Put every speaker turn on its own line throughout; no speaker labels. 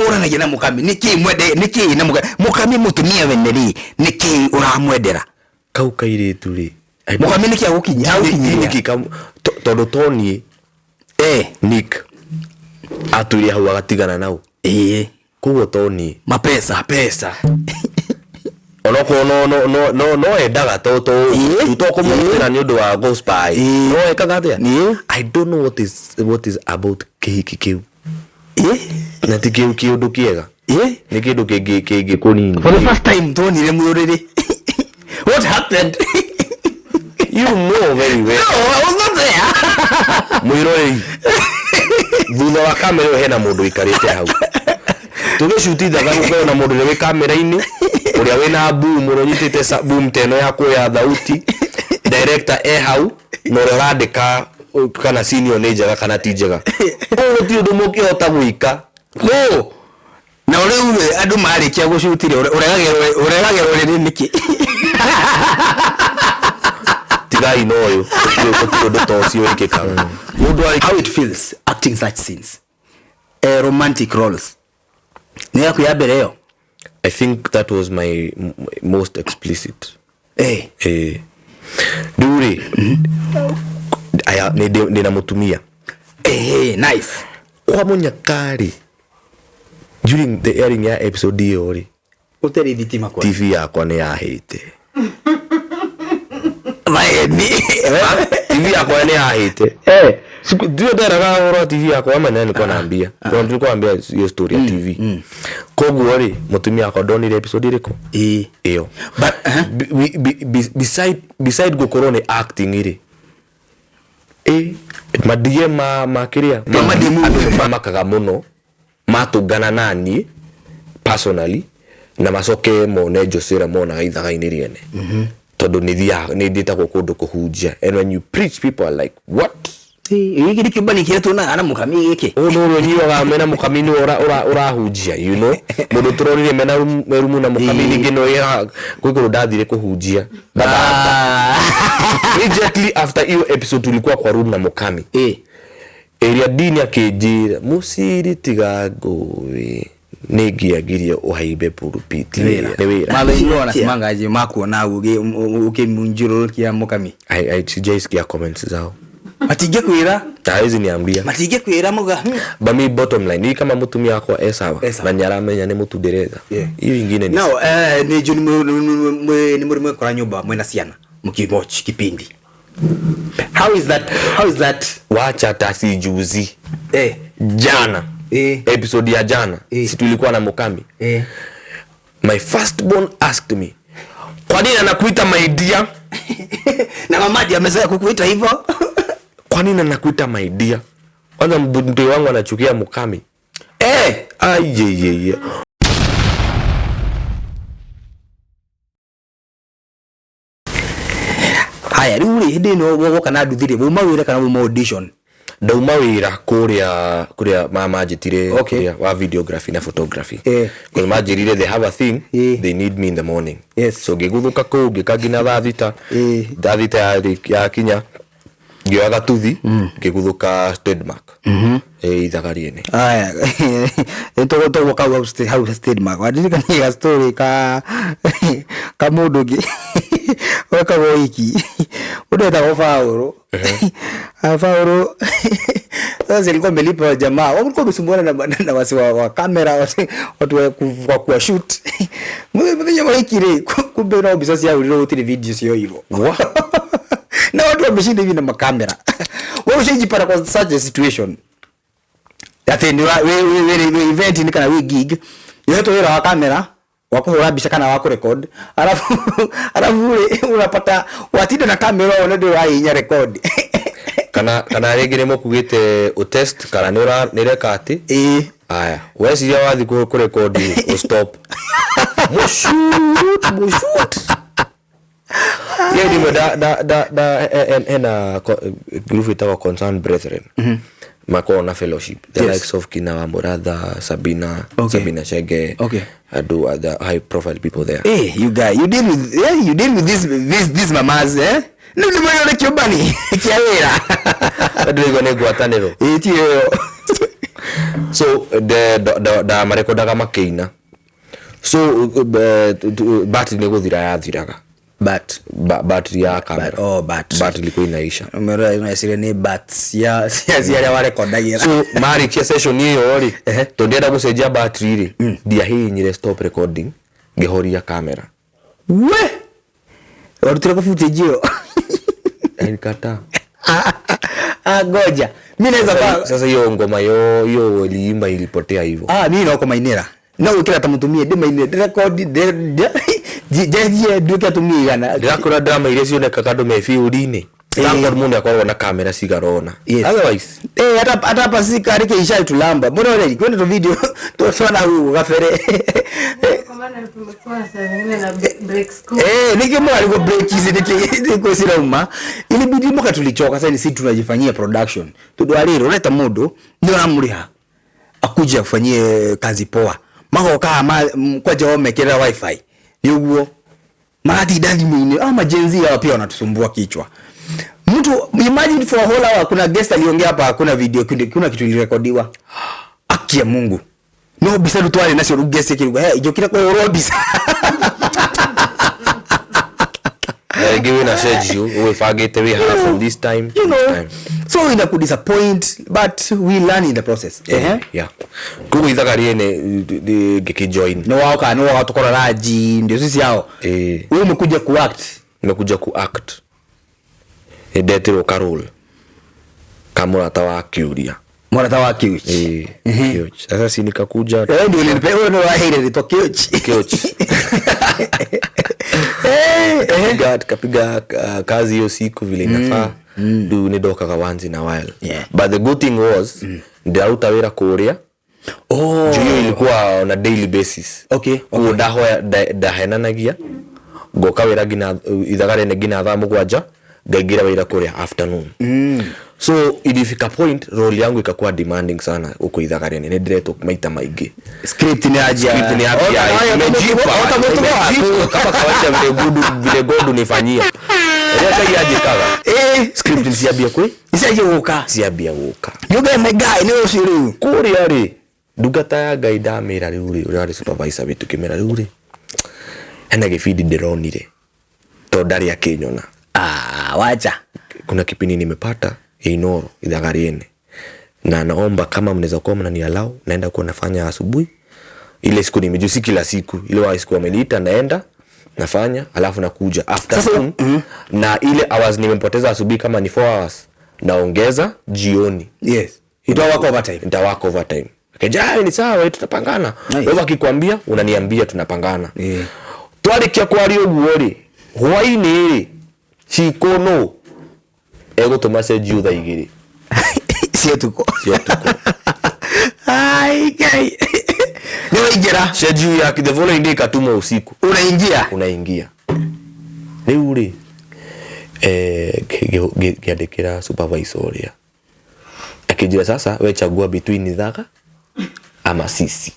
Mũranagia na Mũkami nĩkĩ? Mwende nĩkĩ na Mũkami? Mũkami mũtumia wene rĩ, nĩkĩ ũramwendera?
Kau kairĩtu rĩ,
Mũkami nĩkĩ agũkinyia agũkinyia?
Nĩkĩ tondũ to niĩ Nick atuire hau agatigana nau. Koguo to niĩ.
Mapesa.
Pesa onokorwo no endaga to to to kũmũhũthĩra nĩ ũndũ wa go spy. No ekaga atĩa? I don't know what is about kĩhiki kĩu. Na ti kĩu kĩũndũ kĩega. Nĩ kĩndũ kĩngĩ kĩngĩkũnini.
For the first time tuonire mwĩrĩrĩ, what happened?
You know very well.
No, I was not there.
Mwĩroreri, thutha wa kamera ĩyo hena mũndũ ũikarĩte hau tũgĩcutithaga. Gũkorwo na mũndũ ũrĩa wĩ kamera-inĩ, ũrĩa wĩna boom, ũrĩa ũnyitĩte boom ta ĩno ya kuoya thauti, director e hau, na ũrĩa ũrandĩka kana scene ĩyo nĩ njega kana ti njega. Koguo gũtirĩ ũndũ mũngĩhota gwĩka.
No na rĩu rĩ, andũ marĩkia gũcutire, ũregagĩrwo rĩrĩ nĩkĩ?
Tigai na ũyũ, gũtirĩ ũndũ ta ũcio wĩkĩkaga mũndũ arĩ.
How it feels acting such scenes, romantic roles, nĩ yaku ya mbere ĩyo?
I think that was my most explicit. Rĩu rĩ, aya ndĩ na mũtumia.
Nice.
Kwa mũnyaka rĩ, during the airing ya episode ĩyo rĩ,
ũtarĩ thitima kwa
TV yakwa nĩ yahĩte.
Maeni.
TV yakwa nĩ yahĩte. Ndio nderaga ũhoro wa TV yakwa ama nani nilikuwa naambia. Kwa nilikuwa naambia hiyo story ya TV. Koguo rĩ, mũtumia wakwa ndonire episode ĩrĩkũ? Ĩyo.
But
Beside gũkorwo nĩ acting rĩ, madie ma kĩrĩa
Ma
andũ nĩ mamakaga mũno matũngana na niĩ personally na macoke mone Jose ũrĩa monaga ithaga-inĩ rĩene, tondũ nĩ thiaga, nĩ ndĩtagwo kũndũ kũhunjia, and when you preach, people are like, "What?"
Gĩkĩ nĩ kĩũmbani kĩrĩa tuonaga na Mũkami gĩkĩ?
Ũyũ nĩ ũrĩa ũnyuaga mena Mũkami, nĩ ũrahunjia, mũndũ tũrorire mena rumu na Mũkami. Ningĩ no gwĩ kũndũ ndathire kũhunjia. Immediately after hiyo episode tulikuwa kwa room na Mũkami, ĩrĩa dini akĩnjĩra, "Mũciri, tiga ngũĩ, nĩ ngĩagirie ũhaimbe pulpit." Nĩ wĩra.
Mathĩinĩ wanacimangaji makuona ũkĩmunjũrũrũkia Mũkami?
Sijaisikia comments zao.
Matingĩkwĩra?
Hawezi niambia.
Matingĩkwĩra muga?
But mi, bottom line ni kama mũtumia wakwa e sawa.
E sawa.
Na nĩaramenya nĩ mũtu ndĩretha. Hiyo ingine ni
No nĩ njũ nĩ mũrĩ mwekora nyũmba mwĩna ciana mũkĩwatch kipindi? How is that? How is that?
Wacha ta si juzi, jana, episode ya jana, si tulikuwa na Mukami? My firstborn asked me, "Kwa nini anakuita my dear?"
Na mamadi amezoea kukuita hivyo.
"Kwa nini anakuita my dear?" Kwanza mtoi wangu anachukia Mukami. Ayeyeye.
Haya, rĩu rĩ, hĩndĩ ĩno woka na nduthi rĩ, wauma wĩra kana wauma audition?
Ndauma wĩra kũrĩa kũrĩa manjĩtire, kũrĩa wa videography na photography. Because manjĩrire they have a thing, they need me in the morning. So ngĩguthũka kũu, ngĩka nginya thaa 6. Thaa 6 yakinya, ngĩoya gatuthi, ngĩguthũka Trademark, ithaga rĩene.
Aya, tũgũka hau Trademark, wandirikania ga story ka mũndũ ũngĩ wekagwo wiki, mũndũ etagwo Paũlũ. Ah, Paũlũ sasa alikuwa amelipa jamaa, walikuwa wamesumbuana na wasi wa kamera, watu wa kuwa shoot mũthenya wa wiki rĩ. Kumbe no mbica ciahũrirwo, gũtirĩ video cioirwo na watu wameshinda hivi na makamera. Wewe ushaijipata kwa such a situation atĩ nĩ wĩ event-inĩ kana wĩ gig, yohetwo wĩra wa kamera, wa kũhũra mbica kana wa kũrecord, alafu rĩ, unapata watinda na kamera ona ndĩ ũrahihinya record?
Kana rĩngĩ nĩ mũkugĩte ũtest kana nĩ nĩ ũreka atĩ. Aya, weciria wathi kũrekodi, ũstop, mũshoot mũshoot. Hiyo ndimwe da da da da hena group ĩtagwo Concerned Brethren, makoragwo na fellowship, the likes of kina wa Muratha, Sabina, Sabina Chege, andũ other high profile people there.
Hey, you guy, you deal with, yeah, you deal with this mamas, eh? Nĩ mwene kĩũmbani kĩa wĩra.
Ndĩraigua nĩ ngwatanĩro.
Ĩĩ, ti ĩyo.
So ndamarekondaga makĩina. So battery nĩ gũthira yathiraga.
But
Battery ya kamera.
Oh, but.
Battery ilikuwa inaisha.
Meciria nĩ bats cia arĩa warekondagĩra.
So marĩkia session ĩyo rĩ, tondũ ndienda gũcenjia battery rĩ, ndiahihinyire stop recording, ngĩhoria kamera.
We warutire kũ footage ĩyo?
Nilikataa.
Ah, ngoja mi naweza kwa
Sasa hiyo ngoma yo hiyo iliimba ilipotea hivyo.
Ah, mi no kũmainĩra no gwĩkĩra ta mũtumia ndĩmainĩre ndĩrekondi njenjie nduĩke atumia igana.
Ndĩrakora drama iria cionekaga andũ me field-inĩ. Thank God mũndũ akoragwo na kamera cigana ũna.
Yes.
Otherwise
Eh, hata hapa si kari ke isha tulamba mbona wale kwenda tu video tuona huko gabere.
Kwa maana tumekuwa saa zingine na break school.
Eh, nikimo alikuwa break hizi niki cirauma ilibidi moka tulichoka. Sasa ni sisi tunajifanyia production tondu ariro ureta mundu ni uramuriha akuje afanyie kazi poa magoka kwanja omekera wifi ni uguo maratinda thimũ-inĩ. Ama Gen Z hawa pia wanatusumbua kichwa. Mtu imagine for a whole hour, kuna guest aliongea hapa, hakuna video, kuna kitu ilirekodiwa. Aki ya Mungu, no mbica rĩu twarĩ nacio rĩu guest ĩkĩruga hey njũkire kũhũrwo mbica.
Na rĩngĩ wĩna schedule wĩbangĩte wĩ haha from this time
you
to
know
this time.
So ina kudisappoint, but we learn in the process. Ehe.
Yeah, koguo ithaga rĩene ngĩkĩjoin.
Nĩ woka nĩ woka tukora raji ndio sisi hao.
Eh.
Wewe umekuja kuact.
Nimekuja kuact, nĩndetirwo karol kamũrata wa kĩũria.
Mwana wa kiuchi.
Eh, Kĩoch. Sasa si nikakuja.
Wewe ndio ulinipe, wewe ndio waheire rĩtwa kiuchi.
Kĩoch.
Eh, eh.
Tukapiga kazi hiyo siku vile inafaa. Rĩu nĩ ndokaga once in a while. But the good thing was ndĩraruta wĩra kũrĩa.
Oh.
Juu hiyo ilikuwa on a daily basis. Koguo ndahoya ndahenanagia ngoka wĩra nginya ithaga rĩene nginya thaa 7, ngaingĩra wĩra kũrĩa afternoon. So ilifika point role yangu ikakuwa demanding sana huko ithaga rĩene, nĩ ndĩretwo maita maingĩ.
Script ni aja.
Script ni aja. Imejipa, imejipa kama kawaida vile God unifanyia rĩrĩa Ngai anjĩkaga. Script ni ciambia kwĩ
Icaje gũka.
Ciambia gũka.
You get my guy nĩ ũcio rĩu.
Kũrĩa rĩ, ndungata ya Ngai ndamĩra rĩu rĩ, ũrĩa warĩ supervisor witũ, kĩmera rĩu rĩ, hena gĩbindi ndĩronire tondũ ndarĩ akĩnyona.
Ah, wacha.
Kuna kipindi nimepata ya Inoro ithaga rĩene, na naomba kama mnaweza kuwa mnanialau naenda kuwa nafanya asubuhi ile siku nimejua si kila siku, ile wa siku wameniita naenda nafanya alafu nakuja afternoon. Na ile hours nimepoteza asubuhi, kama ni 4 hours, naongeza jioni.
Yes. Itawa overtime.
Nitawaka overtime. Akaja, "Ah, ni sawa, tutapangana."
Nice.
Wewe akikwambia unaniambia, tunapangana. Twarikia kwaria ũguo rĩ, hwainĩ rĩ, cikono egũtũma cenjio thaa 2.
Cia tuko.
Cia ũtukũ.
Ai Ngai. Nĩ waingĩra.
Schedule ya the following day ikatumwa usiku.
Unaingia.
Unaingia rĩu rĩ, ngĩandĩkĩra supervisor ũrĩa, akĩnjĩra, "Sasa we chagua between ithaga ama sisi."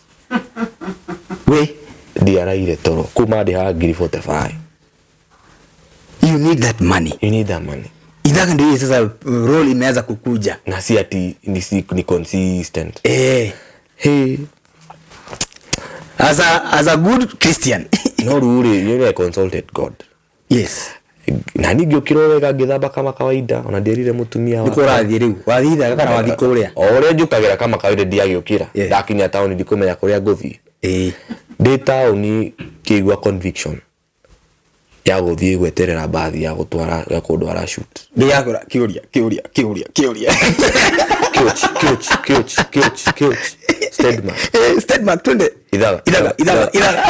We
Ndiaraire toro kuma ndĩhaga ngiri 45.
You need that money.
You need that money.
Ithaga ndio hii sasa role imeanza kukuja.
Na si ati ni consistent.
Hey. As a good Christian.
No rĩu rĩ, you know, I consulted God. Na niĩ ngĩũkĩra o wega, ngĩthamba kama kawaida, ona ndierire mũtumia
Nĩkũ
wakwa.
ũrathiĩ rĩu? Wathiĩ ithaga kana wathiĩ kũrĩa?
O ũrĩa njũkagĩra kama kawaida, ndiagĩũkĩra. Ndakinya taũni ndikũmenya kũrĩa ngũthiĩ. Ndĩ taũni ngĩigua conviction ya gũthiĩ gweterera mbathi ya gũtwara ya kũndwara shoot.
Ndĩrakũra kĩũria kĩũria kĩũria kĩũria.
Kĩoch, kĩoch, kĩoch, kĩoch, kĩoch. Stedman.
Eh, Stedmark, twende.
Ithaga.
Ithaga, ithaga, ithaga.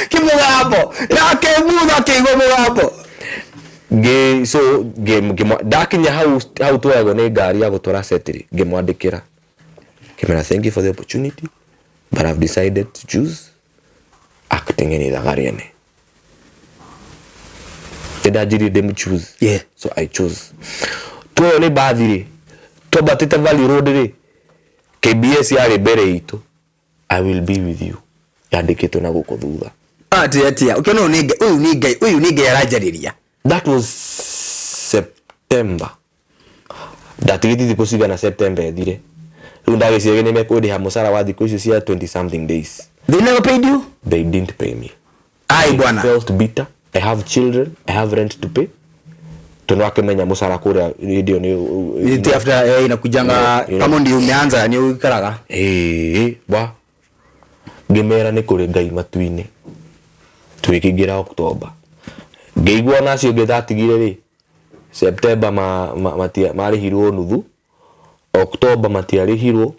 Kĩmũgambo. Na kĩmutha kĩigua mũgambo.
Ngĩ so ndakinya hau hau tuoyagwo nĩ ngari ya gũtwara set rĩ, ngĩmwandĩkĩra, ngĩmwĩra, "Thank you for the opportunity, but I've decided to choose acting in ithaga rĩene." Nĩ ndanjirie ndĩmũ choose. So I chose. Tuoywo nĩ mbathi rĩ, twambatĩte Valley Road rĩ, KBS yarĩ mbere itũ, "I will be with you" yandĩkĩtwo na gũkũ thutha.
Atia atia. Ũkĩona ũyũ nĩ Ngai, ũyũ nĩ Ngai, ũyũ nĩ Ngai aranjarĩria.
That was September. Ndatigĩtie thikũ cigana September ĩthire. Rĩu ndagĩciria nĩ mekũndĩha mũcara wa thikũ icio cia 20 something days.
They never paid you?
They didn't pay me.
Ai
I
bwana.
felt bitter. I have children, I have rent to pay. Tondũ akĩmenya mũcara kũrĩa hĩndĩ ĩyo nĩ
Iti after inakujanga
You know.
kama ndio umeanza ni uikaraga.
Ĩĩ, wa ngĩmera nĩ kũrĩ Ngai matu-inĩ. Twĩkĩingĩra October, ngĩigua onacio ingĩ ndatigire rĩ, September marĩhirwo nuthu, October matiarĩhirwo,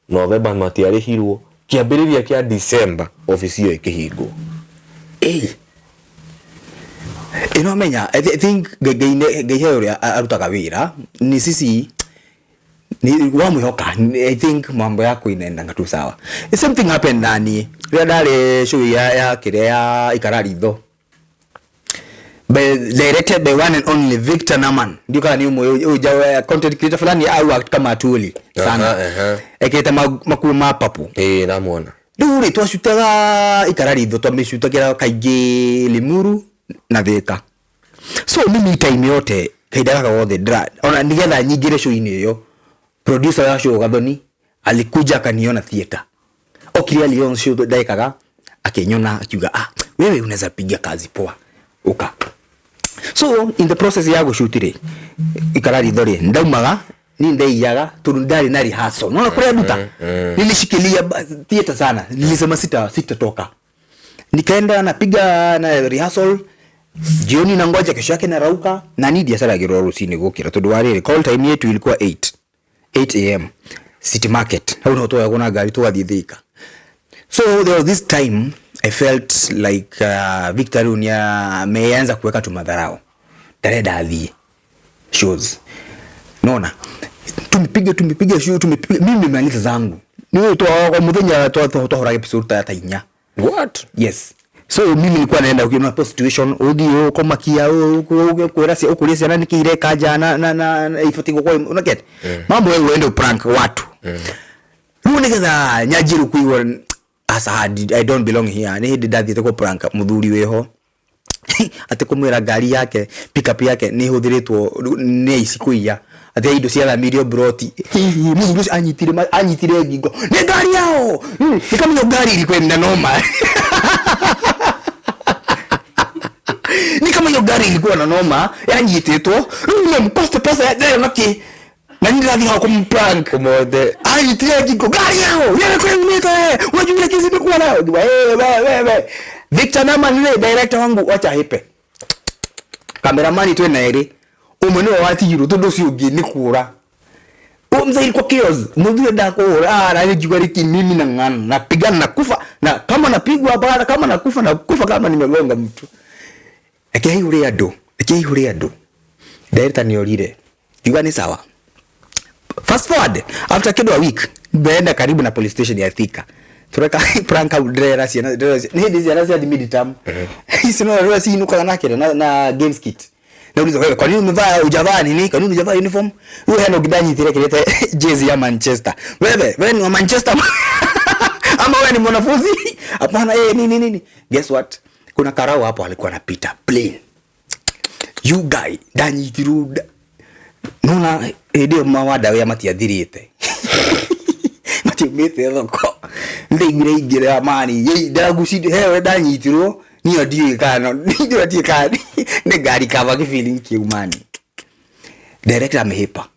November matiarĩhirwo, kĩambĩrĩria kĩa December obici ĩyo ĩkĩhingwo.
Ĩĩ. Ĩno menya I think Ngai Ngai he ũrĩa arutaga wĩra ni sisi ni wamwihoka. I think mambo yako inaendanga tu sawa. The same thing happened nani rĩrĩa ndarĩ show ya kĩrĩa ya ikara ritho by directed by one and only Victor Naman. Ndio kana ni ũmwe ũyũ content creator fulani au act kama atuli sana.
Aha, aha.
Ekĩte makuo ma papo.
Ĩĩ, ndamuona.
Rĩu rĩ twacutaga ikara ritho, twamĩcutagĩra kaingĩ Limuru na Thika. So mimi time yote kahinda gaka gothe ndĩra ona nigetha nyingĩre show-inĩ ĩyo, producer wa show Gathoni alikuja akaniona theater. Okire aliona show ndekaga, akĩnyona akiuga, "Ah, wewe unaweza piga kazi poa, uka." So in the process ya gũcuti rĩ ikara ritho rĩ ndaumaga ni ndaiyaga tondu ndari na rehearsal. Naona kũrĩa nduta nilishikilia theater sana, nilisema sitatoka. Nikaenda napiga na rehearsal jioni, na ngoja kesho yake narauka na ni biashara ya rũcinĩ gũkĩra tondu wa rĩrĩ call time yetu ilikuwa 8 am City Market. Hau no twoyagwo na ngari tũgathiĩ Thika. So there was this time I felt like Victor rĩu ameanza kuweka tumadharau, ndarenda athiĩ shows. Nona tumepiga show, tumepiga, mimi nimemaliza zangu ni wewe kwa muthenya twahũraga episode ta 4.
What?
Yes. So mimi nilikuwa naenda ukiona post situation uthi ukomakia ukwira ukuria ciana niki ireka nja na ibati gukwa una get mambo wewe uende prank watu. Riu nigetha nyanjiru kuigua asa I don't belong here. Ni hindi ndathiĩte kũ prank muthuri wiho ati kumwira ngari yake pickup yake ni ihũthĩrĩtwo nĩ aici kũiya, ati indo ciathamirio broti. Mũthuri ũcio anyitire ngingo nĩ ngari yao. Nikamenya ngari ilikuwa ina noma. Ni kama hiyo gari ilikuwa na noma yanyitĩtwo rĩu nĩ mpost pesa ya ndĩrĩ naki na nĩ ndĩrathiĩ hau kũmprank.
Ũmothe.
Anyitire ngingo ngari yao yeye kwĩ unajua ile kesi imekuwa nayo. Ngiuga, we we we Victor Naman ni director wangu, wacha hipe cameraman twĩ erĩ ũmwe nĩwe watigirwo tondũ ũcio ũngĩ nĩ kũra. Huo mzee ilikuwa chaos. Mzee ndako na ngiuga riki mimi na ng'ana napigana na kufa na kama napigwa bara kama nakufa na kufa kama nimegonga mtu. Reke andũ, reke ihure andũ. Director nĩ orire. Ngiuga nĩ sawa. Fast forward after kido a week nimeenda karibu na police station ya Thika. Tureka prank au ndĩrera ciana nĩ hĩndĩ ciana cia midterm. Ici no rĩrĩa ciinũkaga na kĩrĩa na games kit. Nauliza, wewe kwa nini umevaa hujavaa nini? Kwa nini hujavaa uniform? Huyo hena ukidanyitire kilete jezi ya Manchester. Wewe ni wa Manchester ama wewe ni mwanafunzi? Hapana, nini nini. Guess what? Kuna karau hapo alikuwa anapita plane. You guy ndanyitiru nona hĩndĩ ĩyo mawanda ya matiathirĩte. Matiumĩte thoko. Ndaiguire ingĩra mani, yei ndagucinde hewe ndanyitirwo niyo ndiũĩ kana niyo ndiũĩ kana nĩ ngari kaba feeling kĩu mani. Director amehepa.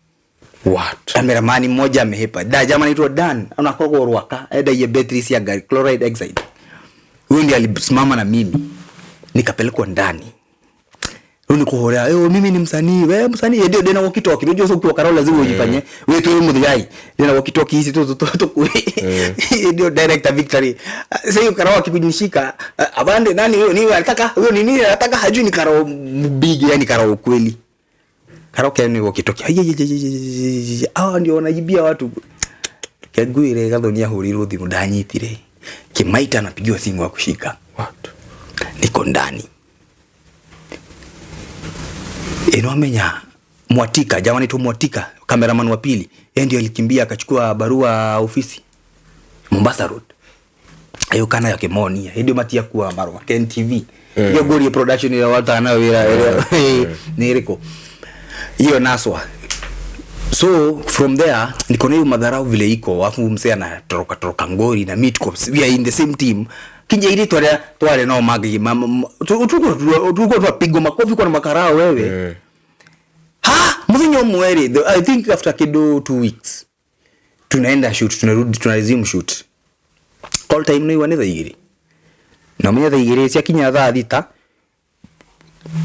What?
Cameraman mmoja amehepa. Da jamaa anaitwa Dan, anakoragwo Rwaka, endagia battery cia ngari chloride oxide. Huyo ndiye alisimama na mimi. Nikapelekwa ndani. Rĩu nĩ kũhũrĩra, mimi ni msanii, we msanii, ndio ndĩna walkie talkie, unajua sio ukiwa karau lazima ujifanye. Wewe tu mũthigai, ndĩna walkie talkie hizi tu tu tu. Ndio director Victory. Sasa hiyo karau akikunyishika, abande nani huyo ni anataka, huyo ni nini anataka hajui ni karau mbigi, yani karau kweli. Karau ni walkie talkie. Ai ah ndio wanajibia watu. Kengwire Gathoni ahũrĩirwo thimũ ndanyitire. Kimaita anapigiwa simu wa kushika.
What?
Niko ndani. Ino amenya Mwatika, jamani tu Mwatika, cameraman wa pili. Yeye ndio alikimbia akachukua barua ofisi Mombasa Road. Ayo kana ya Kimonia. Ndio matia kuwa marua Ken TV. Hiyo gori production ya watu anayo wira ni iriko. Hiyo naswa. So from there nikaona hiyo madharau vile iko, afu msee anatoroka toroka ngori na mi tuko, we are in the same team, kinja ili tware tware no magi tulikuwa tunapigwa makofi kwa na makarao wewe. Ha, muthenya ũmwe rĩ, I think after kido 2 weeks tunaenda shoot, tunarudi, tuna resume shoot. Call time nĩ 1 thaa 2, na menya thaa 2 ciakinya thaa 6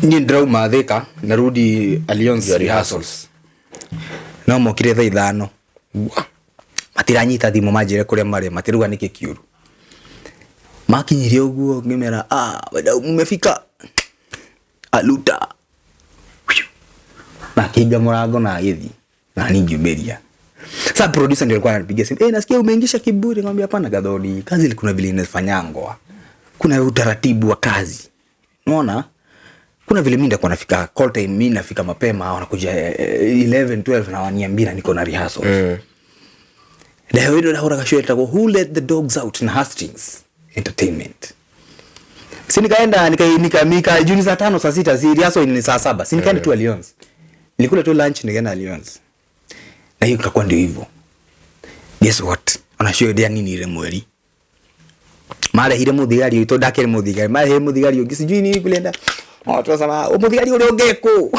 niĩ ndĩrauma Thika narudi Alliance
Your
rehearsals. No mokire thaa 5, matiranyita thimũ manjĩre kũrĩa marĩ, matiruga nĩkĩ kĩũru. Makinyirie ũguo ngĩmera, ah, wadau mmefika aluta, nakinga mũrango na agĩthiĩ na niĩ ngiumĩria. Sasa producer ndio alikuwa ananipigia simu, eh, nasikia umeingisha kiburi. Nikamwambia hapana Gathoni, kazi kuna vile inafanyangwa, kuna utaratibu wa kazi, unaona? Kuna vile mimi ndakuwa nafika call time, mimi nafika mapema, wanakuja 11 12 na waniambia niko na rehearsals. Leo hilo ndahuraga show ĩtagwo Who Let the Dogs Out na Hastings Entertainment. Si nikaenda nika juni saa 5 saa 6, si rehearsal ni saa 7, si nikaenda tu Alliance, nilikula tu lunch nikaenda Alliance, na hiyo ikakuwa ndio hivyo. Guess what, ona show ndia nini ile mweri marehire muthigari ũyũ, tondũ ndakĩrĩ mũthigari, marehire mũthigari ũngĩ sijui nini kulenda, o twasema mũthigari ũrĩa ũngĩ kũ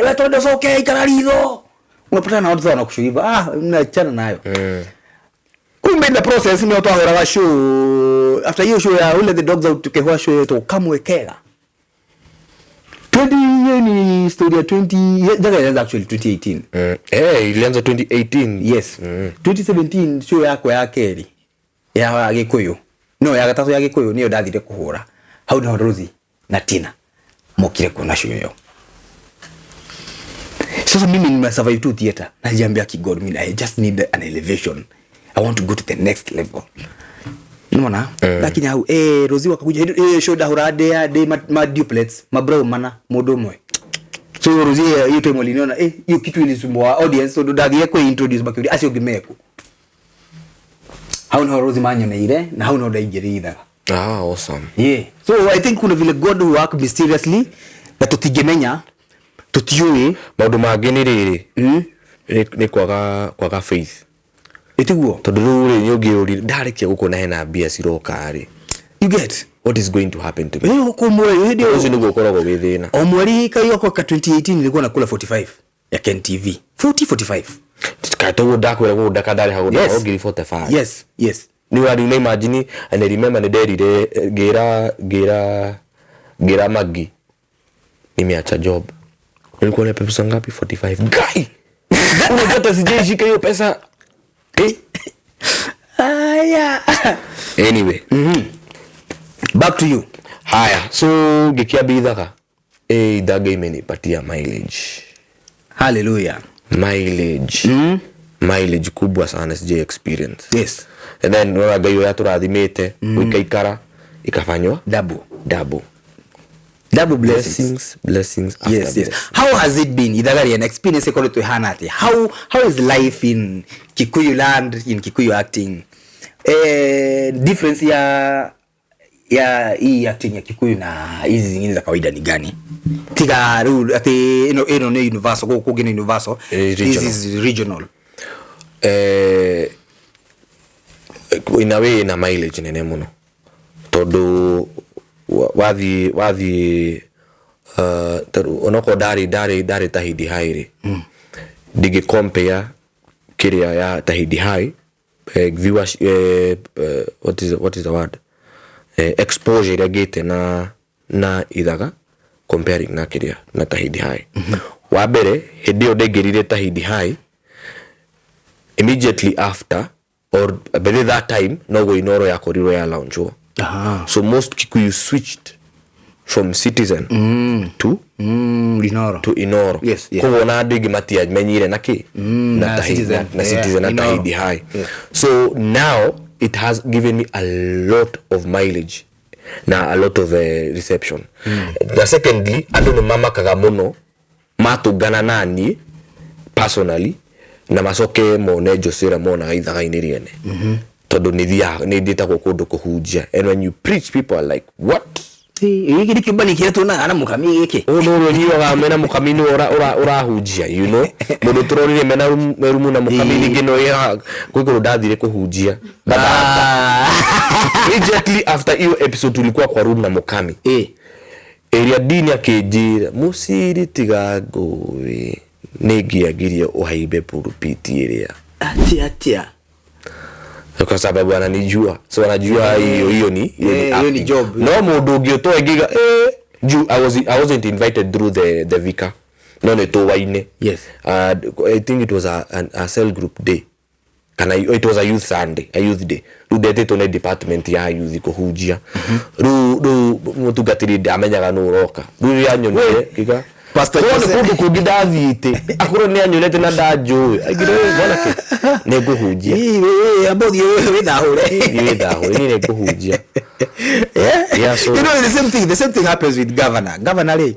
we tondu coke ikara ritho, unapatana na watu wanakushuiva, ah, mnaachana nayo. Kumbe in the process ni twahũraga show, after hiyo show ya Who Let the Dogs Out tukehwa show yetu Kamwekega 20, hiyo ni story ya 20 jaga ilianza actually 2018.
Eh, ilianza 2018.
Yes. 2017 show yakwa ya kerĩ ya Gĩkũyũ, no ya gatatũ ya Gĩkũyũ, nĩyo ndathire kũhũra hau, nĩho Rosie na Tina mokire kuona show ĩyo. Sasa mimi nime survive tu theater, najiambia ki God, mimi I just need an elevation, I want to go to the next level, unaona? Lakini hau Rosie wakakuja, show ndahũra ndĩ ndĩ ma duplets ma brown mana mũndũ ũmwe. So Rosie hiyo time waliniona, hiyo kitu ilisumbua audience, so ndathire kũ introduce makiuria acio ũngĩ meku hau, niho Rosie manyoneire na hau niho ndaingĩrire ithaga.
Ah, awesome.
Yeah. So I think kuna vile God work mysteriously na tutingĩmenya, tutiũĩ.
Maũndũ mangĩ nĩ rĩrĩ, nĩ kwaga faith.
Ĩtiguo.
Tondũ rĩu rĩ, nĩ ũngĩũrire ndarĩkia gũkũ na hena mbia ciroka rĩ,
You get
what is going to happen to me?
Ĩyo kũmwe hĩndĩ ĩyo.
Ũcio nĩguo ũkoragwo wĩ thĩna.
O mweri kaioko ka 2018 nilikuwa nakula 45 ya Ken TV, 40 45.
Toguo ndakwĩra gũkũ ndakandarĩhagwo
Yes.
ngiri 45.
Yes.
Nĩ ũrari na imagine, and I remember nĩ nderire ngĩra Maggie nimeacha job, nilikuwa na pesa ngapi? 45 guy, unajua hata sijaishika hiyo pesa, eh.
Aya.
Anyway.
Back to you.
Haya, so ngĩkĩambia ithaga, ithaga imenipatia mileage.
Hallelujah.
Mileage, mileage kubwa sana sijai experience. And then unaona Ngai ũrĩa tũrathimĩte, gũikaikara ikafanywa
Double.
Double.
Double blessings.
Blessings, blessings after
Yes.
blessings.
How has it been ithagari and experience ikoretwo ihana atia? How is life in Kikuyu land, in Kikuyu acting? Difference ya hii acting ya Kikuyu na hizi zingine za kawaida ni gani? Tiga rĩu atĩ ĩno nĩ universal, gũkũ kũngĩ nĩ universal.
Eh,
This
regional.
is regional.
In a way ina mileage nene mũno, tondũ wathiĩ tondũ onokorwo ndarĩ Tahidi High rĩ, ndingĩ compare kĩrĩa ya Tahidi High, viewers, what is the word, exposure ĩrĩa ngĩte na ithaga comparing na kĩrĩa na Tahidi High. Wa mbere, hĩndĩ ĩyo ndaingĩrire Tahidi High, immediately after or by that time noguo Inoro yakorirwo ya launchwo. So most Kikuyu switched from Citizen to
Inoro.
To Inoro.
Yes.
Koguo na andũ aingĩ matiamenyire na kĩ na
na Citizen.
na Citizen na
Inoro.
Tahidi High. So now it has given me a lot of mileage na a lot of reception. Na secondly, andũ nĩ mamakaga mũno matũngana na niĩ personally na macoke mone Jose ũrĩa monaga ithaga-inĩ rĩene, tondũ nĩ thiaga, nĩ ndĩtagwo kũndũ kũhunjia, and when you preach people are like, what?
Gĩkĩ nĩ kĩũmbani kĩrĩa tuonaga na mũkami gĩkĩ.
Ũyũ nĩ ũrĩa ũnyuaga mena mũkami nĩ ũrahunjia, you know, mũndũ tũrorire mena rumu na mũkami ningĩ no kwĩ kũndũ ndathire kũhunjia. Immediately after hiyo episode tulikuwa kwa room na mũkami. Ĩrĩa dini akĩnjĩra mũciri tiga ngũĩ nĩngĩagirie ũhaimbe pulpiti ĩrĩa.
Atia atia.
Kwa sababu ananijua, so anajua hiyo hiyo ni
hiyo ni job.
No mũndũ ũngĩ ũtoĩ ngiga juu I wasn't invited through the vicar. No nĩ tũwaine.
Yes.
I think it was a cell group day. Kana it was a youth Sunday, a youth day. Rĩu ndetĩtwo nĩ department ya youth kũhunjia. Rĩu mũtungatĩri ndamenyaga nũ ũroka. Rĩu rĩrĩa anyonire ngiga
Pastor
Jose kũndũ kũngĩ ndathiĩte akorwo nĩ anyonete na ndanjũĩ aingire mwanake nĩ ngũhunjia.
Amba ũthiĩ wĩthahũre.
Wĩthahũre, niĩ nĩ ngũhunjia.
Yeah, so you know the same thing happens with governor. Governor rĩ,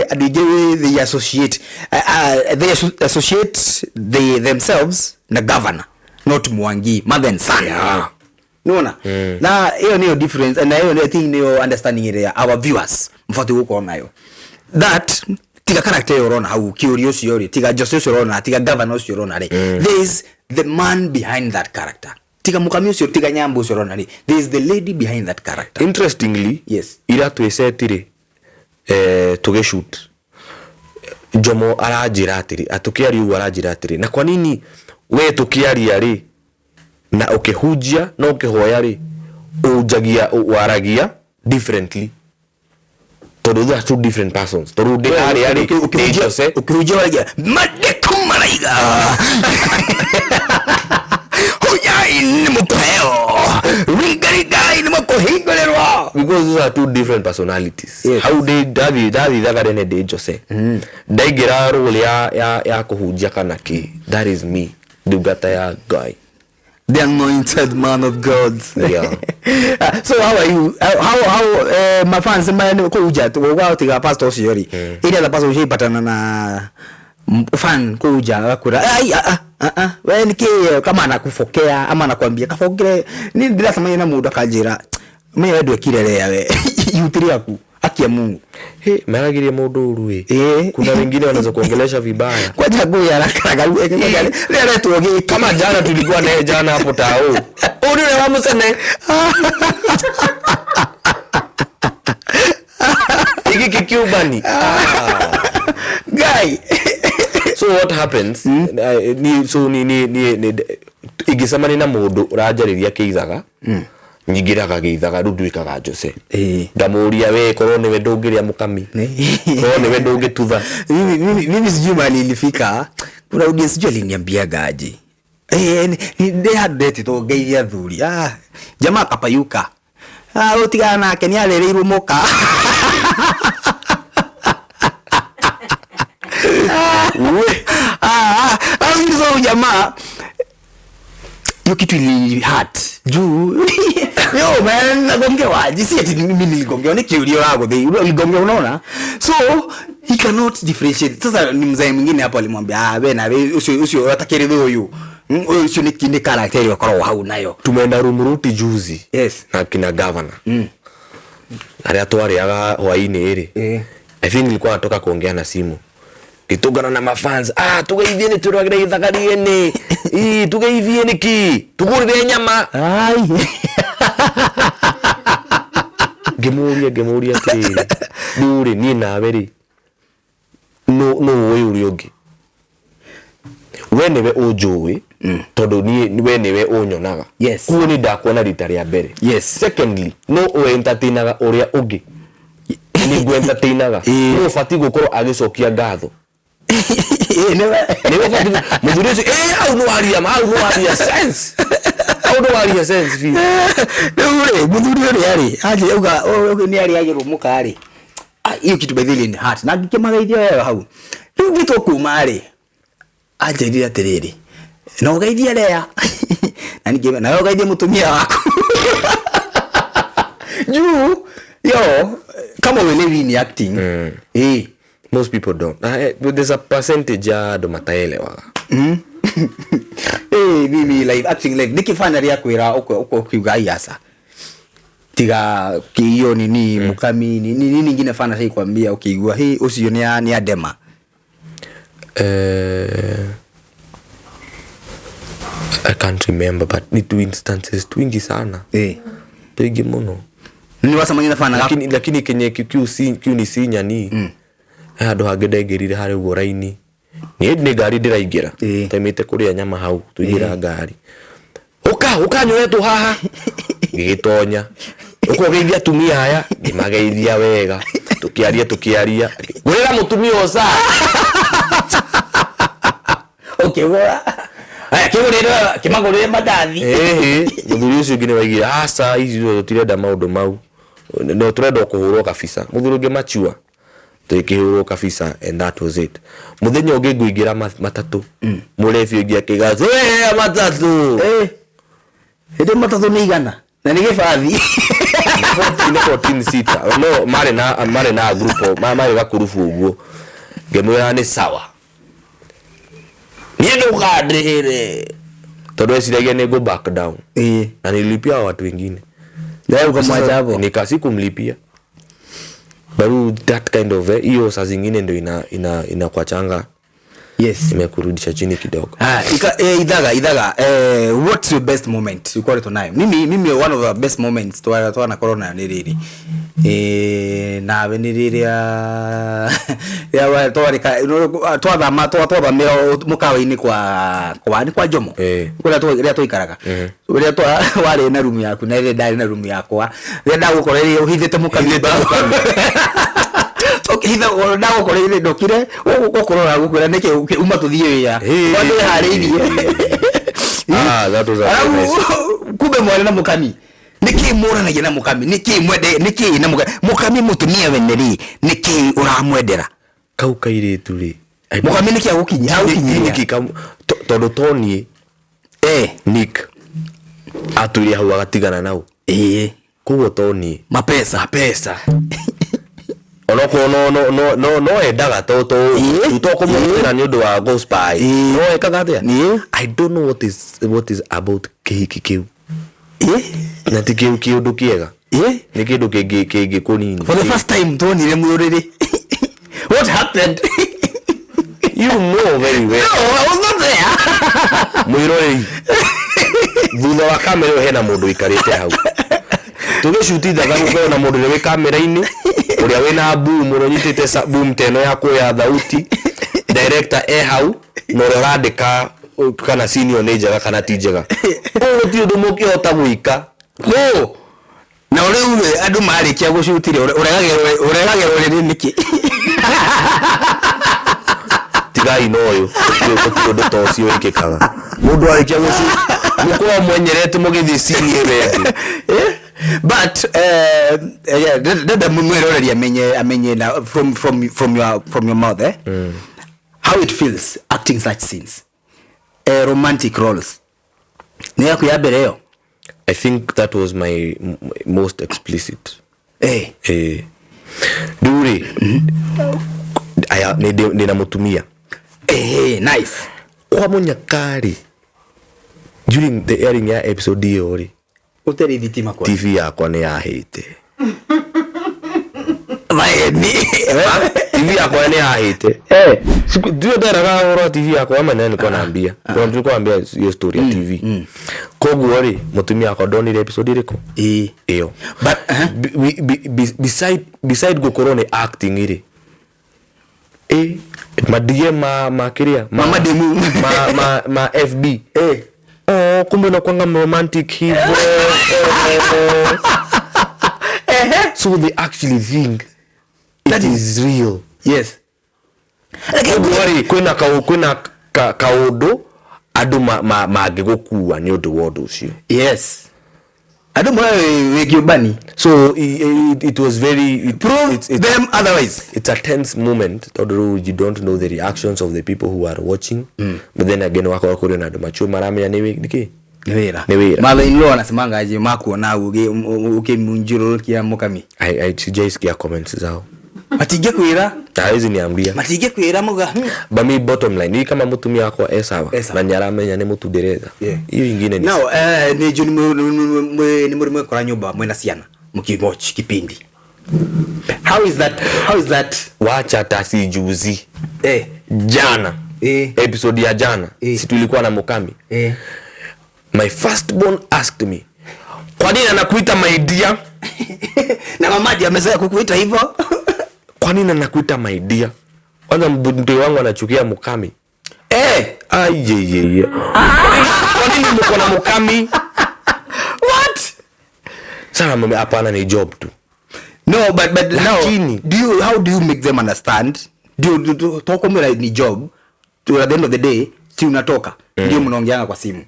andũ aingĩ they associate they associate they themselves na governor, not Mwangi, mother and son.
Yeah.
Nona. Na hiyo niyo difference na hiyo I think niyo understanding area our viewers mfati gukorwo nayo. That tiga character yo urona hau kiurio ucio ri, tiga Jose ucio urona, tiga governor ucio urona ri. There is the man behind that character. Tiga mukami ucio, tiga nyambo ucio urona ri. There is the lady behind that character.
Interestingly,
yes,
ira twisetire tugishoot Jomo aranjira atiri atukiaria uguo aranjira atiri na kwa nini we tukiaria ri na ukihunjia na ukihoya ri unjagia waragia differently tondu they are two different persons tondu ndi aria ri
ukihunjia waragia mandiko maraiga huyai ni mukuheo ringaringai ni mukuhingũrĩrwo,
because those are two different personalities.
Yes.
How they dathiithaga rene ndi Jose ndaingĩra role ya kũhunjia kana ki, that is me, ndungata ya Ngai,
the anointed man of God.
Yeah.
So how are you? How mafans man kuja tu tiga pastor ucio ri. Ile la pastor ucio patana na fan kuja akura ai we niki kama anakufokea ama anakuambia kafokere ni ndirasamanya na mundu akanjira me we ndwekire rea we yutiri yaku akia Mungu.
He maragirie mundu uru
we.
Kuna wengine wanaweza kuongelesha vibaya.
Kwa jagu ya rakaraga leo tuoge
kama jana tulikuwa naye jana hapo tao. Uri ule wa musene. Iki kikiubani.
Guy.
So what happens? Ni so ni igisamani na mundu urajariria kiithaga. Nyingiraga gĩithaga rĩu nduĩkaga Jose. Ndamuria we korwo niwe ndũngĩrĩa mũkami, korwo niwe ndũngĩtutha.
Mimi sijui mali ilifika. Kuna audience sijui aliniambiaga aje. Ni had to ngeithia thuri. Jamaa akapayuka. Utigana nake ni arereirwo mũka. So jamaa hiyo kitu ili hurt juu yo man nagongewa si ati mimi niligongewa ni kiulio yako they uligongewa unaona, so he cannot differentiate. Sasa ni mzee mwingine hapo alimwambia we na we usio atakiri huyu usio ni kini character yako hau nayo.
Tumeenda Rumuruti juzi.
Yes.
Na kina governor aria twariaga hwaini ri. I think nilikuwa natoka kuongea na simu gitungana na mafans tugeithie ni turagire ithagarie ni tugeithie niki tugurire nyama.
Ai
ngimuria atiriri nduri ni nawe ri no no we uri ungi we niwe unjui tondu ni we niwe unyonaga.
Yes.
Kuo ni ndakuona rita ria mbere.
Yes.
Secondly, no we entertainaga uria ungi ni ngũ entertainaga no bati gukorwo agicokia ngatho. Niwe bati muthuri ucio au no aria au no aria sense au no aria sense fi
riu ri muthuri uria ri aje uga ni aria agirwo muka ri iyo kitu by the way ni heart na ngikimagaithia wewe hau riu ngitwo kuma ri anjirire atiriri na ugeithie rea na ningi na ugeithie mutumia waku juu yo kama uelewi ni acting.
Most people don't. There's a percentage ya andu mataelewaga.
Mimi live acting live nikifanya ria kwira uko ukiuga iasa Tiga hiyo nini, mukami nini nini ingine fana shai kwambia ukiigua hii ucio ni adema?
I can't remember, but ni two instances twingi sana. Twingi muno.
Ni wacemania na fana?
Lakini kenye kiu ni sinya ni he handũ hangĩ ndaingĩrire harĩ ũguo raini niĩ nĩ ngari ndĩraingĩra. Taimĩte kũrĩa nyama hau tũingĩra ngari, ũka ũka nyoretwo haha, ngĩgĩtonya ũka ũgeithia atumia aya, ngĩmageithia wega, tũkĩaria tũkĩaria, ngũrĩra mũtumia ũca.
Ukigura aya kigurire kimagurire mandathi.
Ĩhĩ, mũthuri ũcio ũngĩ nĩ waigire aca ici tũtirenda maũndũ mau, no tũrenda o kũhũrwo kabisa. Mũthuri ũngĩ machua tũkĩhũrwo kabisa, and that was it. Mũthenya ũngĩ ngũingĩra matatũ, mũrebi ũngĩ akĩga "Ĩ, matatũ."
Hĩndĩ matatũ nĩ 100 na nĩ gĩbathi.
14 14 sita no marĩ na group marĩ gakurubu ũguo, ngĩmwĩra nĩ sawa, niĩ ndũkandĩhĩre tondũ eciragia nĩ ngũ back down. Na nilipia watu wengine.
Leo ukamwacha hapo.
Nikasikumlipia baru that kind of hiyo saa zingine ndio ina inakuachanga imekurudisha chini kidogo.
Ah, ithaga what's your best moment ukoretwo nayo? Mimi one of the best moments twanakorwo nayo nĩ rĩrĩ, nawe nĩ rĩrĩa rĩa twathama twathamĩra mũkawa-inĩ kwa nĩ kwa Jomo. Kũrĩa rĩrĩa twaikaraga, rĩrĩa warĩ na rumu yaku na rĩrĩa ndarĩ na rumu yakwa, rĩrĩa ndagũkoreire ũhithĩte mũkami, ũkĩhitha ndagũkoreire ndũkire gũkũrora gũkwĩra nĩkĩ uma tũthiĩ wĩra. Kwandĩharĩirie.
Ah, that was a very nice.
Alafu kumbe mwarĩ na mũkami, nĩkĩ mũranagia na mũkami, nĩkĩ mwende, nĩkĩ na mũkami, mũkami mũtumia wene rĩ, nĩkĩ ũramwendera?
Kau kairĩtu rĩ,
Mũkami nĩkĩ agũkinyia agũkinyia?
Nĩkĩ tondũ to niĩ Nick atũire hau agatigana nau. Koguo to niĩ.
Mapesa.
Pesa onokorwo no endaga to to kũmũhũthĩra nĩ ũndũ wa go spy, no ekaga atĩa? I don't know what is about kĩhiki kĩu. Na ti kĩu kĩũndũ kĩega, nĩ kĩndũ kĩngĩ kĩngĩkũnini.
For the first time tuonire mũrĩrĩ, what happened?
You know very well.
No, I was not there.
Mwĩroreri, thutha wa kamera ĩyo hena mũndũ ũikarĩte hau tũgĩcutithaga, gũkorwo mũndũ ũrĩa wĩ kamera-inĩ, ũrĩa wĩna boom, ũrĩa ũnyitĩte boom ta ĩno ya kuoya thauti, director e hau na ũrĩa ũrandĩka kana scene ĩyo nĩ njega kana ti njega. Ũguo gũtirĩ ũndũ mũngĩhota gwĩka.
No na rĩu rĩ, andũ marĩkia gũcutire ũregagĩrwo rĩrĩ nĩkĩ?
Tigai na ũyũ, gũtirĩ ũndũ ta ũcio wĩkĩkaga. Mũndũ arĩkia gũcut mũkorwo mwenyerete mũgĩthiĩ scene ĩyo ĩngĩ.
But yeah, ndenda mwĩroreri amenye na from your mouth, how it feels acting such scenes, romantic roles. Nĩ yaku ya mbere ĩyo?
I think that was my most explicit. Rĩu rĩ, aya ndĩna mũtumia.
Nice.
Kwa mũnyaka rĩ, during the airing ya episode ĩyo rĩ,
ũtarĩ thitima kwa
TV yakwa nĩ yahĩte.
Maeni.
TV yakwa nĩ yahĩte. Siku ndio nderaga ũhoro wa TV yakwa ama nani nilikuwa naambia. Kwa nilikuwa naambia hiyo story ya TV. Koguo rĩ, mũtumia wakwa ndonire episode ĩrĩkũ? Ĩyo.
But
Beside gũkorwo nĩ acting rĩ, ma DM ma kĩrĩa
Ma mademu.
ma FB, "Oh, kumbe unakuanga romantic hivyo." So they actually think it
That
is real. Koguo rĩ, kwĩna kaũndũ andũ mangĩgũkua nĩ ũndũ wa ũndũ ũcio.
Yes, andũ moya wĩ kĩũmbani.
So it was very it,
Prove
it's
them otherwise.
It's a tense moment tondũ rĩu you don't know the reactions of the people who are watching, but then again wakorwo kũrĩ na andũ machuo maramenya nĩ nĩkĩ.
Nĩ wĩra.
Nĩ wĩra.
Mother-in-law anasemanga aje makuona ũkĩmunjũrũrũkia mũkami?
I sijaisikia comments zao.
Matingĩkwĩra?
Na hawezi niambia.
Matingĩkwĩra muga.
But me, bottom line ni kama mutumia wakwa e sawa.
E sawa.
Na nĩaramenya nĩ mũtu ndĩretha. Hiyo ingine ni
No, nĩ njũ nĩ mũrĩ mwekora nyũmba mwĩna ciana. Mkiwatch kipindi. How is that? How is that?
Wacha hata si juzi, jana, episode ya jana, si tulikuwa na Mukami? My firstborn asked me, "Kwa nini anakuita my dear?"
Na mamaji amezoea kukuita hivyo.
"Kwa nini anakuita my dear?" Kwanza mtoto wangu anachukia Mukami. Ayeyeye. "Kwa nini mko na Mukami?"
What?
Sana mama, hapana, ni job tu.
No, but now
Lakini-
do you how do you make them understand? Do talk ni job. To at the end of the day, si unatoka. Ndio mnaongeanga kwa simu.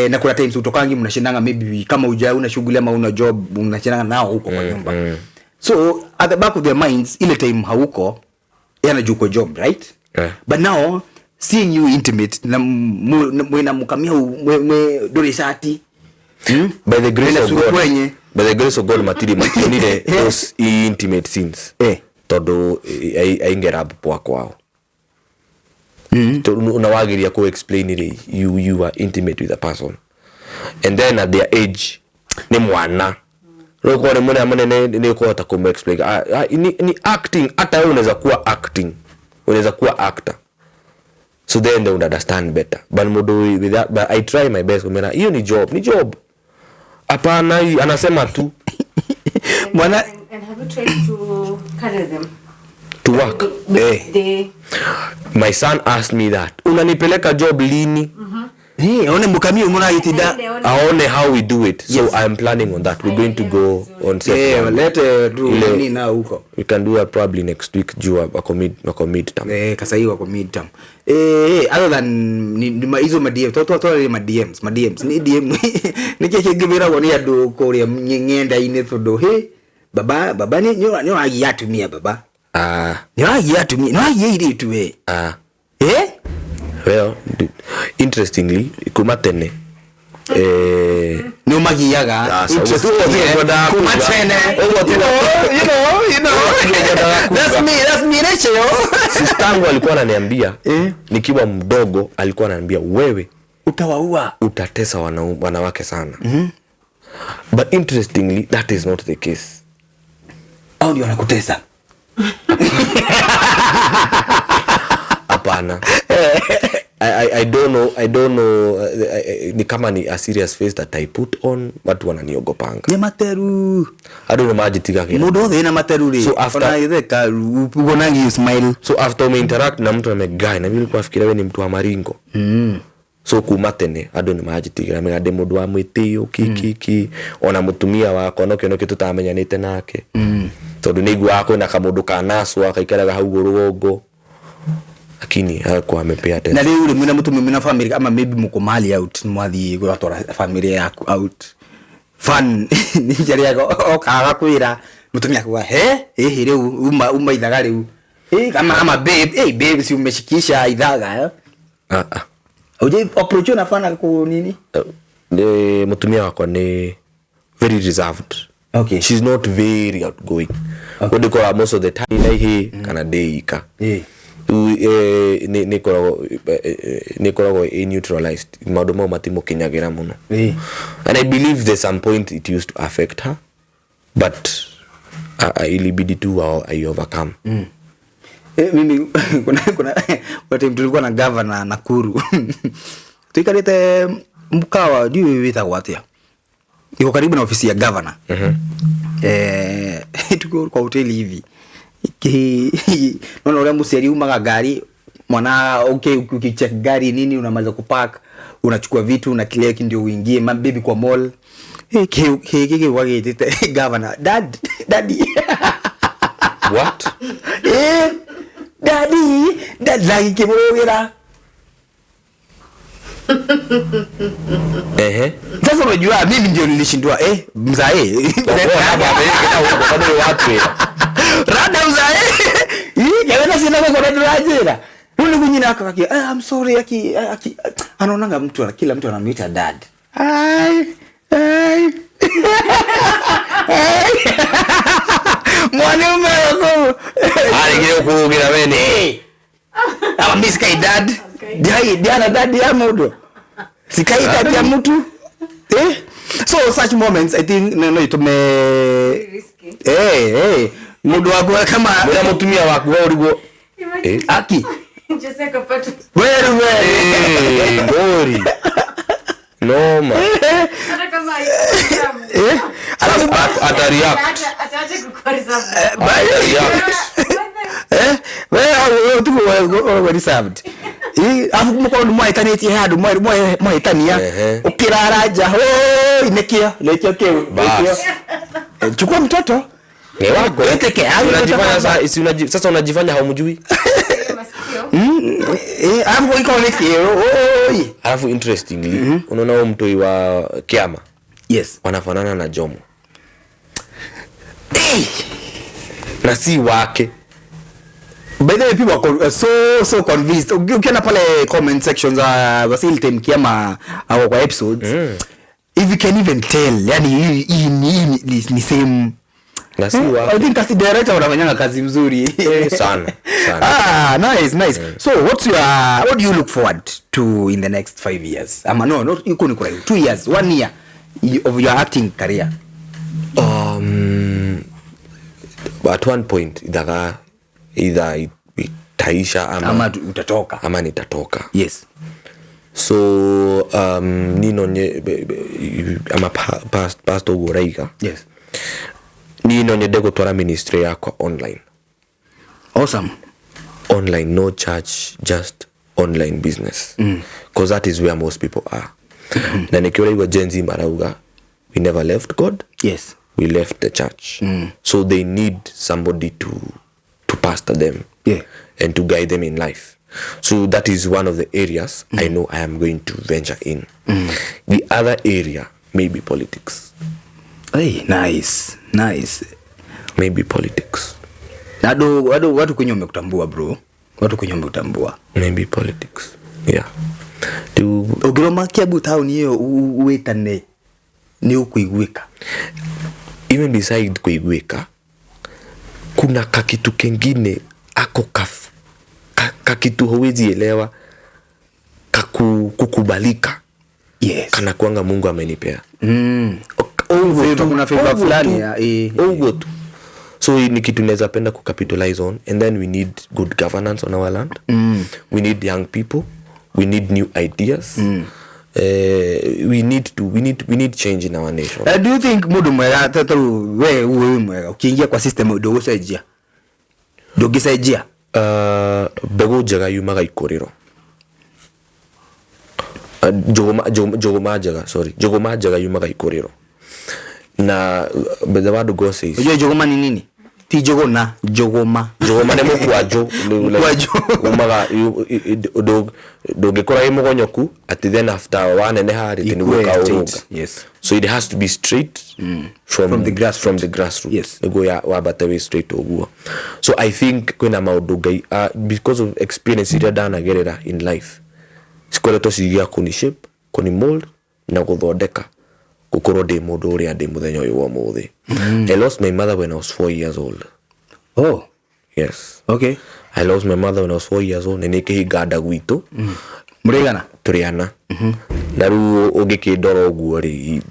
Na kuna times utokangi, mnashindanga, maybe kama uja una shughuli ama una job, mnashindanga nao huko kwa nyumba. So at the back of their minds, ile time hauko, yeye anajua uko job, right?
Yeah.
But now seeing you intimate na mwena mukamia mwe dore shati.
By the grace
Mwena
of God.
surukwenye.
By the grace of God, matiri mationire those intimate scenes. Tondu aingera pwa kwao. Tondu unawagiria ku explain rĩ, you are intimate with a person. And then at their age ni mwana. Rĩu korwo nĩ mũnene mũnene nĩ ũkũhota kũmũ explain. Ah, ah, ni acting, hata wewe unaweza kuwa acting. Unaweza kuwa actor. So then they would understand better. But mũndũ with that, but I try my best kumwĩra hiyo ni job, ni job. Hapana, hii anasema tu.
And have you tried to carry them?
To work.
They
My son asked me that. "Unanipeleka job lini?"
Aone mukamia muragitida.
Aone how we do it. So
Yes.
I'm planning on that. We're going to go on set.
Lete tu
Ile-
nini na huko.
We can do that probably next week juu wako midterm.
Kasa hiyo wako midterm. Other than ni hizo ma DM, to to ma DMs, ma DMs. Ni DM ni kike ngibiragwo ni andu kuria ng'enda-inĩ tondu he baba baba ni wagia atumia baba. Ni wagia atumia, ni wagia airĩtu we. Eh?
Well, interestingly, kuma tene
Nĩ ũmagiaga.
Ũguo tiguo ngwendaga
Kuma
kuga.
tene.
Ũguo tiguo-
You know.
Ũguo tiguo ngwendaga kuga.
That's me, Rachel.
Sistangu alikuwa ananiambia nikiwa mdogo, alikuwa ananiambia, "Wewe
Utawaua.
utatesa wanawake sana." But interestingly, that is not the case.
Au ndio wanakutesa.
Hapana. I don't know, I don't know, ni kama ni a serious face that I put on, watu wananiogopanga.
Nĩ materu.
Andũ nĩ manjĩtigagĩra.
Mũndũ wothe wĩna materu rĩ.
So after-
Ona gĩtheka ugonangi smile.
So after umeinteract na mtu amegai na mimi nilikuwa nafikiria wewe ni mtu wa maringo. So kuma tene andũ nĩ manjĩtigĩra, mega ndĩ mũndũ wa mwĩtĩo ki ki ki, ona mũtumia wakwa no kĩono kĩ tũtamenyanĩte nake, tondũ nĩ iguaga kwĩna kamũndũ ka naswa kaikaraga hau rũgongo, lakini hakuwa amepea
Na
attention.
rĩu rĩ, mwĩna mũtumia, mwĩna family, ama maybe mũkũ mahali out, mwathiĩ gwatwara family yaku out fun, nĩ okaga kwĩra mũtumia akuga he ĩhĩ rĩu uma ithaga rĩu. Ama babe, hey babe, si umeshikisha ithaga, eh?
Ah, ah.
Uje approach na fana ku nini?
Mũtumia wakwa nĩ very reserved. She's not very outgoing. Okay. Ndikora most of the time na ihĩ kana ndĩ ika. Rĩu, nĩ ĩkoragwo ĩ neutralized, maũndũ mau matimũkinyagĩra mũno. And I believe there's some point it used to affect her, but ilibidi tu I overcome.
Mimi kuna time tulikuwa na governor Nakuru, tuikarite mkawa ndiũ wĩtagwo atĩa, iko karibu na ofisi ya governor. Tuko kwa hoteli hivi. Naona ũrĩa mũciari umaga ngari mwana, okay, ukicheck gari nini, unamaliza kupark, unachukua vitu na kile ndio uingie mabibi kwa mall. Kiki wagĩtĩte governor dad, daddy.
What?
Daddy, dad, na gĩkĩmũrũgĩra. Sasa unajua mimi ndio nilishindwa, mzae. Rada mzae. Ii kawena sina kwa kwa ndurajira. Rĩu nĩguo nyina akaki, I'm sorry, aki anaonanga mtu kila mtu anamuita dad. Ai ai. Ai. Mwanaume wako.
Arĩgire kũrũgĩra we nĩ
Ama mimi sikai dad.
Okay.
Diana dad ya mũndũ. Sikai dad ya mtu. Eh? So such moments, I think, no itume
Risky.
Mundu waku kama
Mwĩra mũtumia waku we ũrigwo.
Imagine.
Aki.
Jose akapata.
Wewe wewe.
Eh, ngori noma.
Hata kama haikuwa
Alafu
Atareact.
ataacha kukuwa reserved.
Atareact.
Wewe tu wewe reserved. Afu mukorwo nĩ mwahĩtanĩtie handũ mwahĩtania ũkĩrara nja hoi nĩkĩo nĩkĩo kĩu nĩkĩo.
Bas.
Chukua mtoto.
Ni wako.
Weteke, au
Unajifanya
unataka-
sasa unajifanya haumjui.
Masikio.
Alafu iko nĩkĩo oi.
Alafu interestingly, unaona huyo mtoi wa Kiama
Yes.
wanafanana na Jomo. Na si wake.
By the way, people are so convinced. Ukienda pale comment sections za Vasil Tem Kiama au kwa episodes. If you can even tell, yani hii ni same.
Na si
I
wake.
think as the director wanafanyanga kazi mzuri.
Sana, sana.
Ah, nice, nice. So what do you look forward to in the next 5 years? Ama no, not yuko ni kwa 2 years, 1 year of your acting career.
At one point either itaisha ama,
Ama utatoka.
ama nitatoka.
Yes.
So nino nye ama pastor uguo ũraiga.
Yes.
Niĩ no nyende gũtwara ministry yakwa online.
Awesome.
Online, no church, just online business. Because that is where most people are. Na nĩkĩo ũraigua Gen Z marauga, we never left God.
Yes.
We left the church. So they need somebody to pastor them.
Yeah.
And to guide them in life. So that is one of the areas I know I am going to venture in. The other area may be politics.
Hey, nice, nice.
Maybe politics.
Ado watu kwenye wamekutambua bro. Watu kwenye wamekutambua.
Maybe politics. Yeah. To
Ũngĩroma Kiambu town ĩyo wĩtane nĩ ũkũiguĩka.
Even beside kuiguika, kuna kakitu kengine ako kakitu huwezi elewa, kukubalika.
Yes.
Kana kuanga Mungu amenipea.
Ũguo tu, kuna favor fulani ya,
Ũguo tu. So hii ni kitu naweza penda kucapitalize on, and then we need good governance on our land. We need young people, we need new ideas. We need change in our nation.
Do you think mundu mwega tatu we uwe mwega ukiingia kwa system ndũgũcenjia? Ndũngĩcenjia?
Mbegũ njega yumaga ikũrĩro. Njũgũma njega, sorry. Njũgũma njega yumaga ikũrĩro. Na the word God says.
Unajua njũgũma ni nini? Ti njũgũna, njũgũma.
Njũgũma nĩ mũkwanjũ.
Mũkwanjũ.
Umaga, ndũngĩkũra wĩ mũgonyoku, atĩ then after waneneha rĩ, atĩ nĩguo
Ikue
ũkaũrũnga.
straight. Yes.
So it has to be straight
From the grassroots.
from the grassroots.
Yes.
Nĩguo wambate wĩ straight ũguo. So I think kwĩna maũndũ Ngai, because of experience iria ndanagerera in life, cikoretwo cigĩa kũni shape, kũni mold, na gũthondeka gũkorwo ndĩ mũndũ ũrĩa ndĩ mũthenya ũyũ wa ũmũthĩ. I lost my mother when I was 4 years old.
Oh.
Yes.
Okay.
I lost my mother when I was 4 years old. Nĩ kĩhinga nda gwitũ.
Mũrĩgana?
Tũrĩ ana. Na rĩu ũngĩkĩndora ũguo rĩ,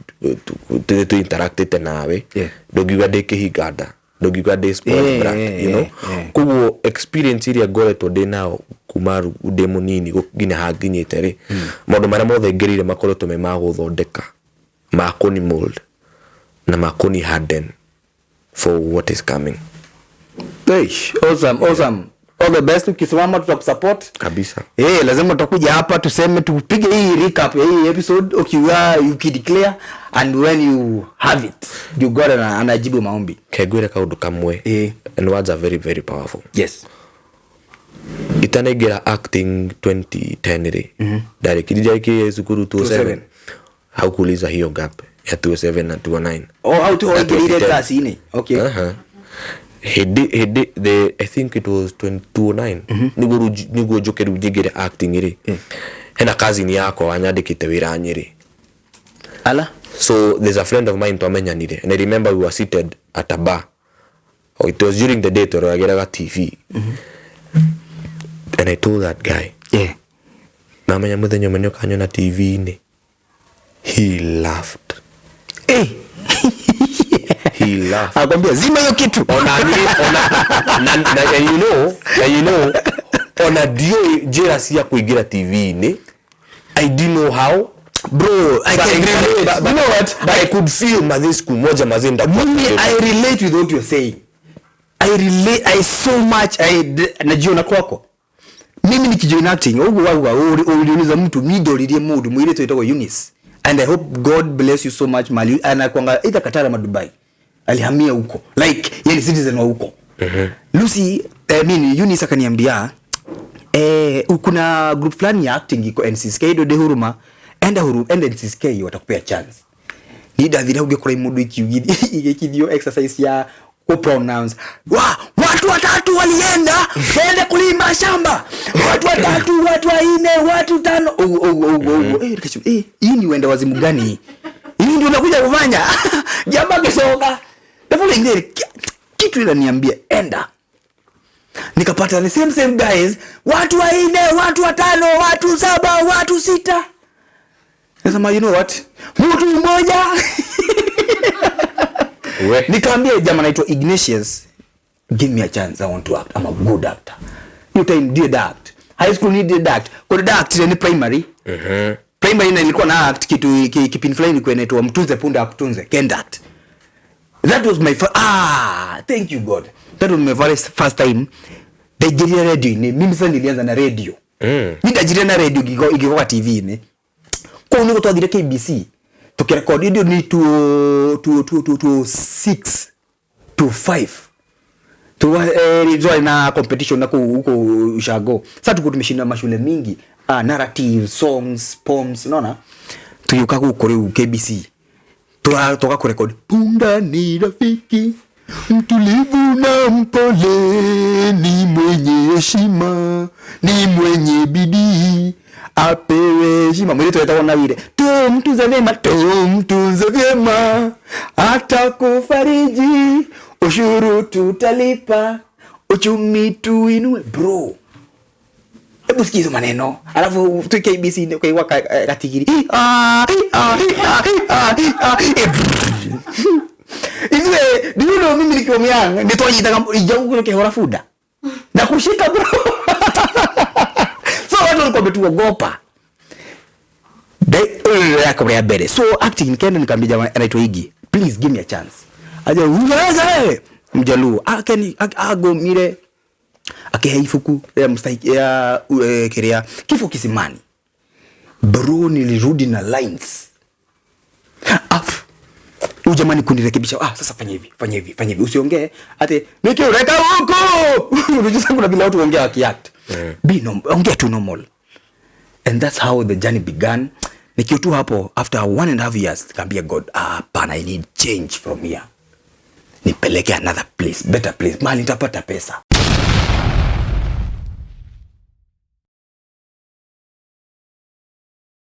tũ interactĩte nawe.
Yeah.
Ndũngiuga ndĩ kĩhinga nda. Ndũngiuga ndĩ spoiled brat, you know? Koguo experience iria ngoretwo ndĩ nao kuma ndĩ mũnini nginya hanginyĩte rĩ, maũndũ marĩa mothe ngereire makoretwo me ma gũthondeka, ma kũni mold na ma kũni harden for what is coming.
Hey, awesome, awesome. All the best. Ukisimama tutakusupport.
Kabisa.
Lazima tutakuja hapa tuseme, tupige hii recap ya hii episode, ukiwa ukideclare, and when you have it, you got anajibu maombi.
Kengwire kaundu kamwe. And words are very, very powerful.
Yes.
Itanaingĩra acting 2010 rĩ, ndarĩkirie cukuru two
27.
seven. Haukuuliza hiyo gap ya 27 na 29.
Oh, how to
Na
waingĩrire
2010.
class-inĩ. Okay.
Uh-huh. Hĩndĩ, the, I think it was 2009. Nĩguo rĩu nĩguo njũke rĩu njingĩre acting rĩ. Hena cousin yakwa wanyandĩkĩte wĩra Nyĩrĩ.
Ala?
So there's a friend of mine twamenyanire, and I remember we were seated at a bar. Oh, it was during the day twaroragĩraga TV. And I told that guy, Namenya mũthenya ũmwe nĩũkanyona T V-inĩ. He laughed. They laugh.
Akwambia zima hiyo kitu.
Ona niĩ ona na and you know ona ndiũĩ njĩra cia kũingĩra TV-inĩ. I didn't know how.
Bro, I
But
can relate.
But,
You know what?
But I could feel mazee siku moja mazee nitakuwa
Mimi,
creative.
I relate with what you're saying. I relate I so much. Najiona kwako. Mimi nikijoin acting ugu wauga uliuliza mtu nindoririe mundu mwiritu witagwo Eunice, and I hope God bless you so much. Mali anakwanga either Qatar ama Dubai, alihamia huko, like yeye ni citizen wa huko. Lucy, I mean Eunice, akaniambia, "Kuna group fulani ya acting iko NCCK Dode Huruma, enda Huruma, enda NCCK, watakupea chance." Ni ndathire hau ngĩkora imundu igĩkithio exercise ya kupronounce wa watu watatu walienda kwenda kulima shamba, watu watatu, watu wanne, watu tano, ugu ugu ugu ugu. Eh, hii ni wenda wazimu gani hii? Hii ndio unakuja kufanya jamaa kisoka. The following day kitu inaniambia enda. Nikapata the same same guys, watu wanne, watu watano, watu saba, watu sita. Nasema, "You know what, mtu mmoja."
We.
Nikaambia jamaa anaitwa Ignatius, "Give me a chance, I want to act. I'm a good actor." Hiyo time did act high school, ni did act kwa act ni primary. Primary na nilikuwa na act kitu kipindi fulani ilikuwa inaitwa Mtunze Punda Akutunze, Kendat. That was my ah, thank you God, that was my very first time ndaingĩrire radio-inĩ. Mimi sasa nilianza na radio. Ni ndaingĩrire na radio igĩgoka TV-inĩ. Kũu nĩguo twathire KBC tukirekodi ndio ni two six to five. Tuwa na competition na huko ushago. Sasa tuko tumeshinda mashule mingi, narrative, songs, poems, unaona. Tugiuka gũkũ rĩu KBC toka kurekodi "Punda ni rafiki mtulivu na mpole, ni mwenye heshima, ni mwenye bidii, apewe heshima." Mwili wetagwo Nawire, "Tumtunze vyema, tumtunze vyema, atakufariji, ushuru tutalipa, uchumi tuinue." Bro, hebu sikia hizo maneno, alafu tu KBC ndio kaigua katigiri. Ah, ah, ah, ah, ah, eh, ithuĩ, do you know, mimi nikiwa myang nitwanyitaga ijau kihora bunda na kushika, bro. So watu walikuwa wametuogopa. Yako ya mbere. So acting nikaenda nikaambia jamaa anaitwa Iggy, "Please give me a chance." Aja unaweza wewe mjaluo akeni agomire akihe ibuku ya mstahiki ya kiria Kifo Kisimani. Bro, nilirudi na lines. Af huyu jamani kunirekebisha, "Ah, sasa fanya hivi, fanya hivi, fanya hivi, usiongee ati nikiureka huko." Unajua sasa kuna vile watu ongea wakiact. Be no, ongea tu normal. And that's how the journey began. Nikiwa tu hapo, after 1.5 years nikaambia God, "Ah, hapana, I need change from here. Nipeleke another place, better place, mahali nitapata pesa."